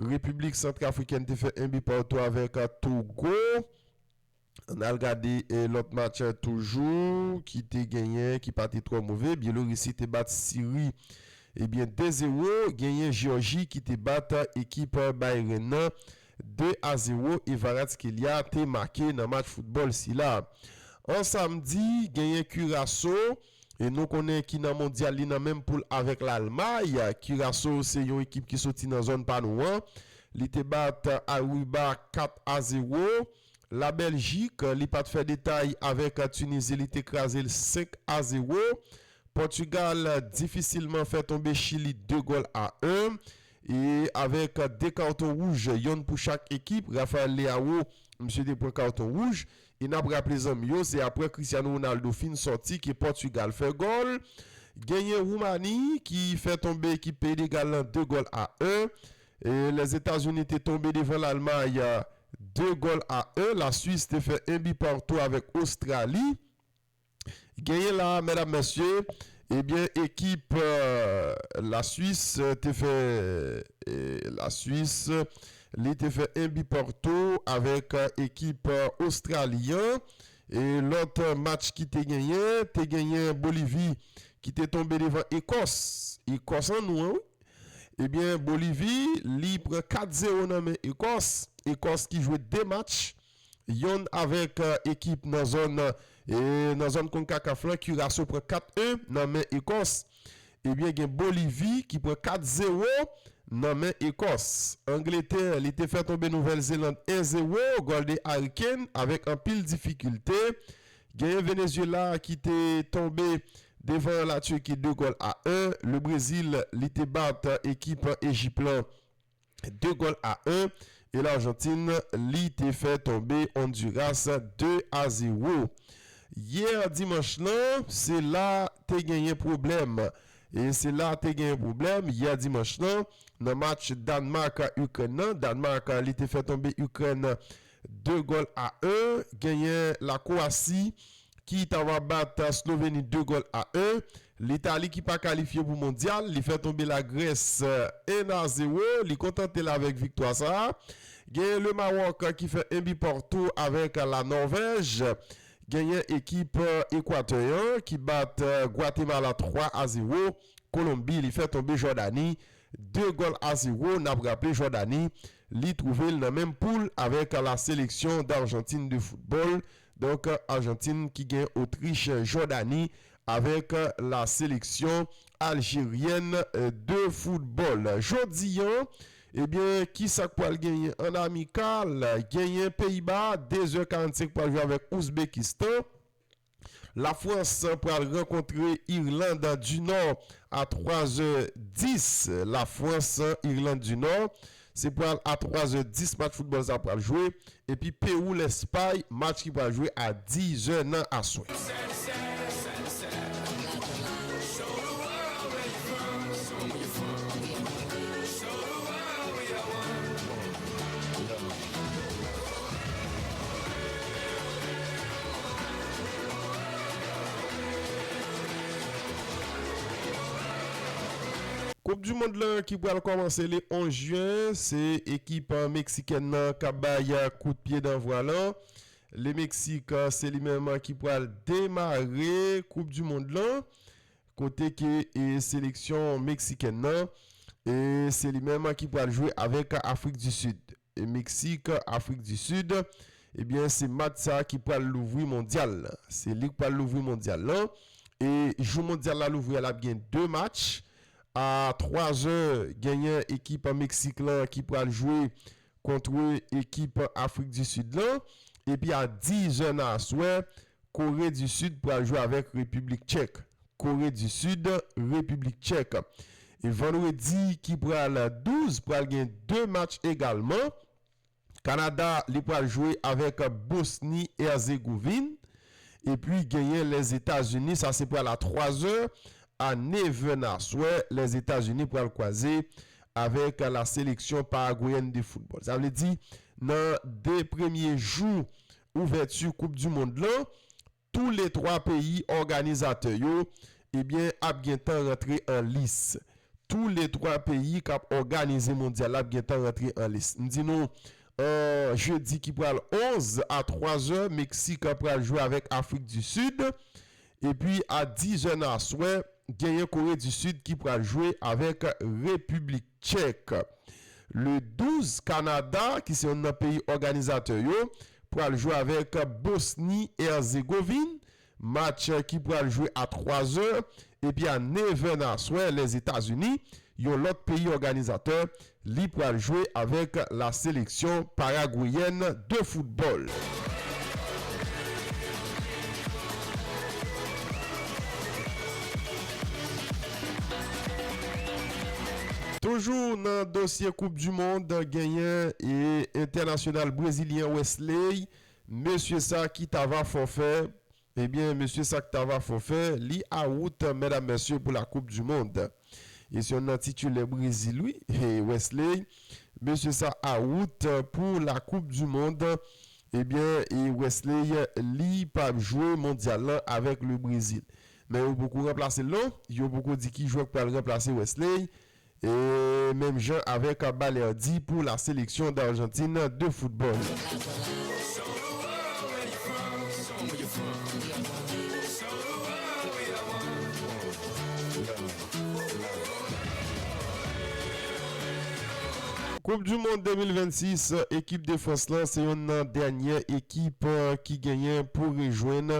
Repiblik Santrafrikèn te fè en bi partou avèk, eh, Togo. Ann al gade, eh, lòt match, eh, toujou, ki te genyen, ki pa te twò move. Byelorisi te bat Siri, ebyen, de zewo. Genyen Jèòji ki te bat, eh, ekip, eh, Bayern nan de a zewo. E Kvaratskhelia te make nan match foutbòl sila. An samdi, genyen Kiraso, e nou konnen ki nan mondyal, li nan menm poul avèk Lalmay. Kiraso se yon ekip ki soti nan zòn pa nou an. Li te bat Aruba kat a zewo. Labèljik, li pa t fè detay avèk Tinizi, li te kraze l senk a zewo. Pòtigal difisilman fè tonbe Chili de gòl a en. E avèk de katon wouj, yonn pou chak ekip, Rafael Leao, misye te pran katon wouj. E n ap raple zanmi yo, se aprè Cristiano Ronaldo fin sòti ke Pòtigal fè gòl. Genyen Woumani ki fè tonbe ekip Peyi de Gal lan de gòl a en. E Lèzetazini te tonbe devan Lalmay de gòl a en. Laswis te fè en bi partou avèk Ostrali. Genyen la, medam, mesye, ebyen, ekip, eh, Laswis, eh, te fè, eh, Laswis, li te fè en bi partou avèk, eh, ekip, eh, Ostrali an. E lòt match ki te genyen, te genyen Bolivi ki te tonbe devan Ekòs. Ekòs an nou an, wi. Ebyen, Bolivi, li pran kat zewo nan men Ekòs. Ekòs ki jwe de match, yonn avèk, eh, ekip nan zòn, eh, nan zòn konkakaf lan, Kiraso pran kat en nan men Ekòs. Ebyen, gen Bolivi ki pran kat zewo nan men Ekòs. Angletè, li te fè tonbe Nouvèl Zeland en zewo, gòl de Harry Kane avèk anpil difikilte. Genyen Venezuela ki te tonbe devan Latirki de gòl a en. Le Brezil, li te bat ekip Ejip lan de gòl a en. E Lajantin, li te fè tonbe Honduras de a zewo. Yè dimanch lan, se la te genyen pwoblèm. E se la te genyen pwoblèm. Yè dimanch lan, nan match Danmak-Ikrèn nan, Danmak, li te fè tonbe Ikrèn de gòl a en. Genyen Lakwoasi ki ta va bat Sloveni de gòl a en. Litali ki pa kalifye pou mondyal, li fè tonbe Lagrès, eh, en a zewo. Li kontante l avèk viktwa sa a. Genyen le Maroc ki fè un but partout avèk la Norvèj. Genyen ekip Ekwatè an ki bat Gwatemala twa a zewo. Kolonbi, li fè tonbe Jòdani de gòl a zewo. N ap raple, Jòdani, li twouve l nan menm poul avèk la sélection d'Argentine de football. Donk, Ajantin ki gen Otrich, Jòdani avèk la sélection algérienne de football. Jodi an, ebyen, ki sa k pral genyen an amikal? Genyen Peyiba, de zè karannsenk pral jwe avèk Ouzbekistan. Lafrans pral rankontre Irland di Nò a twa zè dis. Lafrans, Irland di Nò, se pral a twa zè dis match foutbòl sa pral jwe. Epi Pewou, Lèspay, match ki pral jwe a di zè nan aswè. Koup di mond lan ki pral kòmanse le onz jen, se ekip meksikèn nan k ap bay kout pye nan vwa lan. Le Mexique, se li menm ki pral demare koup di mond lan. Kote ke, e, seleksyon meksikèn nan, e, se li menm ki pral jwe avèk Afrik di Sid. E Meksik, Afrik di Sid, ebyen, se match sa ki pral louvri mondyal lan. Se li ki pral louvri mondyal lan. E jou mondyal la louvri a, l ap gen de match. A twa zè, genyen ekip Meksik lan ki pral jwe kont ekip Afrik di Sid lan. Epi a di zè nan aswè, Kore di Sid pral jwe avèk Repiblik Tchèk. Kore di Sid, Repiblik Tchèk. E vandredi ki pral douz, pral gen de match egalman. Kanada, li pral jwe avèk Bosni Herzegovin. Epi genyen Lèzetazini, sa se pral a twa zè, a nèf è nan aswè, Lèzetazini pral kwaze avèk la sélection paraguayenne de football. Sa vle di, nan de premye jou ouvèti Koup di mond lan, tou le twa peyi òganizatè yo, ebyen, ap gentan rantre an lis. Tou le twa peyi k ap òganize mondyal la ap gentan rantre an lis. M di nou, an jedi ki pral onz a twa zè, Meksik pral jwe avèk Afrik di Sid. Epi a di zè nan aswè, genyen Kore di Sid ki pral jwe avèk Repiblik Tchèk. Le douz, Kanada, ki se youn nan peyi òganizatè yo, pral jwe avèk Bosni Herzegovin. Match ki pral jwe a twa zè, epi a nèf è nan aswè, Lèzetazini, yon lòt peyi òganizatè, li pral jwe avèk la sélection paraguayenne de football. Toujou nan dosye Koup di mond, genyen e entènasyonal brezilyen Wesley. Mesye sa ki t ava fòfè, ebyen, mesye sa ki t ava fòfè, li out, medam, mesye, pou la Coupe du Monde. E se youn nan titilè Brezil, wi, e Wesley. Mesye sa out pou la Coupe du Monde. Ebyen, e Wesley, li p ap jwe mondyal lan avèk le Brezil. Men yo poko ranplase l non. Yo poko di ki jwè k pral ranplase Wesley. E menm jan avèk Balerdi pou la sélection d'Argentine de football. Koup di mond de mil vennsis, ekip de Frans lan se youn nan dènye ekip, eh, ki genyen pou rejwenn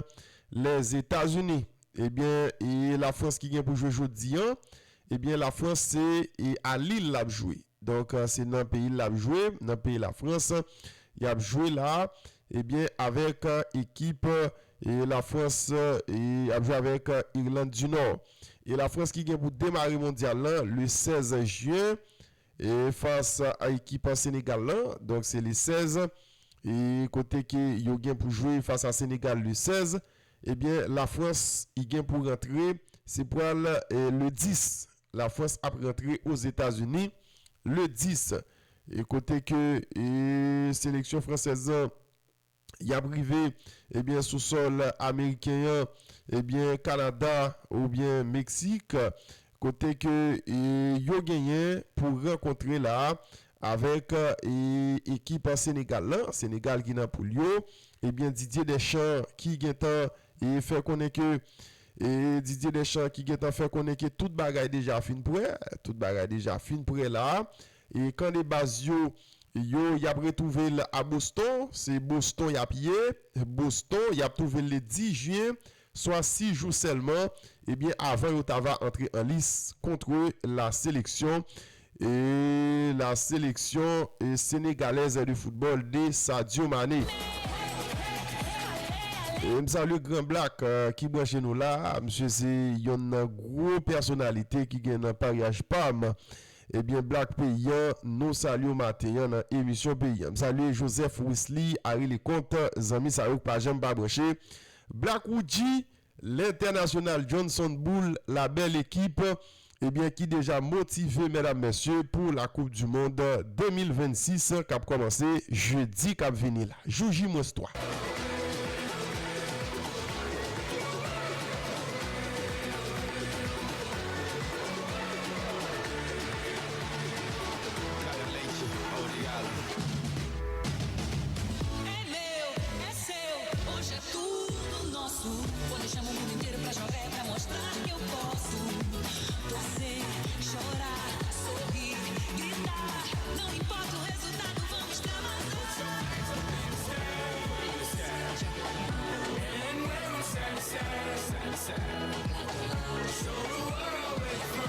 Lèzetazini. Ebyen, e Lafrans ki gen pou jwe jodi an, ebyen, Lafrans se, e, a Lille l ap jwe. Donk, eh, se nan peyi l l ap jwe, nan peyi Lafrans, y ap jwe la, ebyen, avèk, eh, ekip, e Lafrans, e y ap jwe avèk, eh, Irland di Nò. E Lafrans ki gen pou demare mondyal lan le sèz jen, e fas a ekip Senegal lan, donk se le sèz, e kote ke yo gen pou jwe fas a Senegal le sèz, ebyen, Lafrans, i gen pou rantre, se pral, e, le dis. Lafrans ap rantre Ozetazini le dis. E kote ke, e, seleksyon fransèz lan, y ap rive, ebyen, sou sòl ameriken an, ebyen, Kanada oubyen Meksik, kote ke, e, yo genyen pou rankontre la avèk, e, ekip Senegal lan, Senegal ki nan poul yo, ebyen, Didier Deschamps ki gentan, e, fè konnen ke, e, Didier Deschamps ki gentan fè konnen ke tout bagay deja fin prè, tout bagay deja fin prè la, e kan de baz yo, yo, y ap retwouve l a Boston, se Boston y ap ye, Boston, y ap twouve l le dis juin, swa sis jou sèlman, ebyen, avan yo ta va antre an lis kont la seleksyon, e la seleksyon, e, senegalèz de foutbòl de Sadio Mane. E m salye Gran Black, e, ki branche nou la. Misye se yonn nan gwo pèsonalite ki gen nan paryaj pa m. Ebyen, Black Peyi an, nou salye w maten an nan emisyon Peyi an. M salye Joseph Wesley, Harry Leconte, zanmi sa yo k pa janm pa branche. Black Woodji, lentènasyonal Johnson Bull, la bèl ekip, ebyen, ki deja motive, medam, mesye, pou la Coupe du Monde de mil vennsis k ap kòmanse jedi k ap vini la. Jou J mwens twa.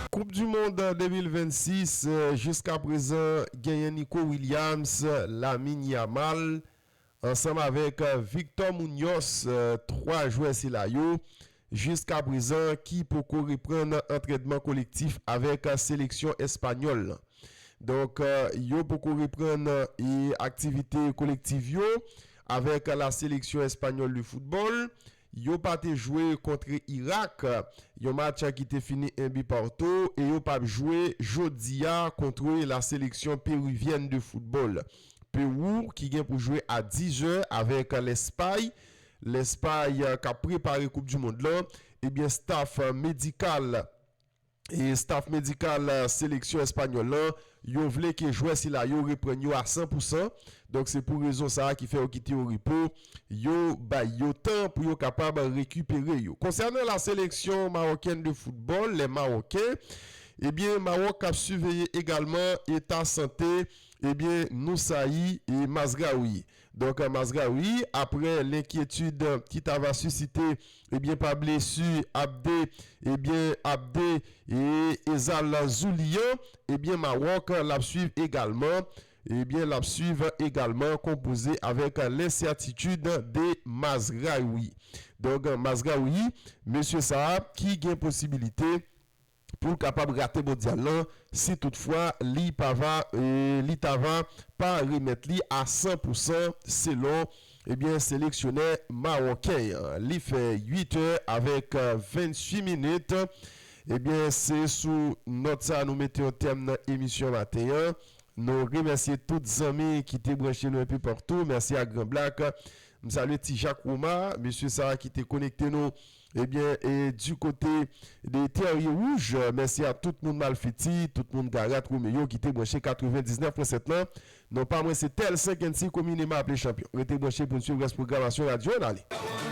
Koup di mond de mil vennsis, eh, jiskaprezan, genyen Nico Williams, Lamine Yamal, ansanm avèk, eh, Victor Munoz, eh, twa jwè sila yo, jiskaprezan, ki poko reprann antrènman kolektif avèk, eh, seleksyon espanyòl lan. Donk, eh, yo poko reprann, eh, aktivite kolektif yo avèk la seleksyon espanyòl de foutbòl. Yo pa te jwe kont Irak, yon match ki te fini en bi partou, e yo p ap jwe jodi a kont la seleksyon peruvyèn de foutbòl. Pewou ki gen pou jwe a diz è avèk Lèspay. Lèspay, eh, k ap prepare Koup di Mond lan, ebyen, staff medikal e staff medikal, eh, seleksyon espanyòl lan, yo vle ke jwè sila yo reprann yo a san pou san. Donk, se pou rezon sa a ki fè yo kite yo repo. Yo bay yo tan pou yo kapab rekipere yo. Konsènan la seleksyon mawokèn de foutbòl, les Marocains, ebyen, Mawòk ap siveye egalman eta sante, ebyen, Noussaï e Mazraoui. Donk, Mazraoui, aprè lenkyetid ki ta va sisite, ebyen, pa blesi Abde, ebyen, Abde e Ezal Zouli an, ebyen, Mawòk, l ap swiv egalman, ebyen, l ap swiv egalman konpoze avèk lensètitid de Mazraoui. Donk, Mazraoui, mesye sa a ki gen posibilite pou l kapab rate mondyal lan, si toutfwa li pa va, e, li ta va pa remèt li a san pou san, selon, ebyen, seleksyonè mawòken an. Li fè uit è avèk, e, venntuit minit. Ebyen, se sou nòt sa a nou mete yon tèm nan emisyon maten an. Nou remèsye tout zanmi ki te branche nou enpe patou. Mèsi a Gran Black. M salye Ti Jak Woma, mesye sa a ki te konekte nou, ebyen, e du kote de Terye Wouj. Mèsi a tout moun Malfiti, tout moun Garat Womeyo ki te branche katrevendiznèf pwen sèt lan. Non pa mwen se Tèl Senkennsi, komineman aple Chanpyon. Rete branche pou n swiv rès pwogramasyon radyo an ale.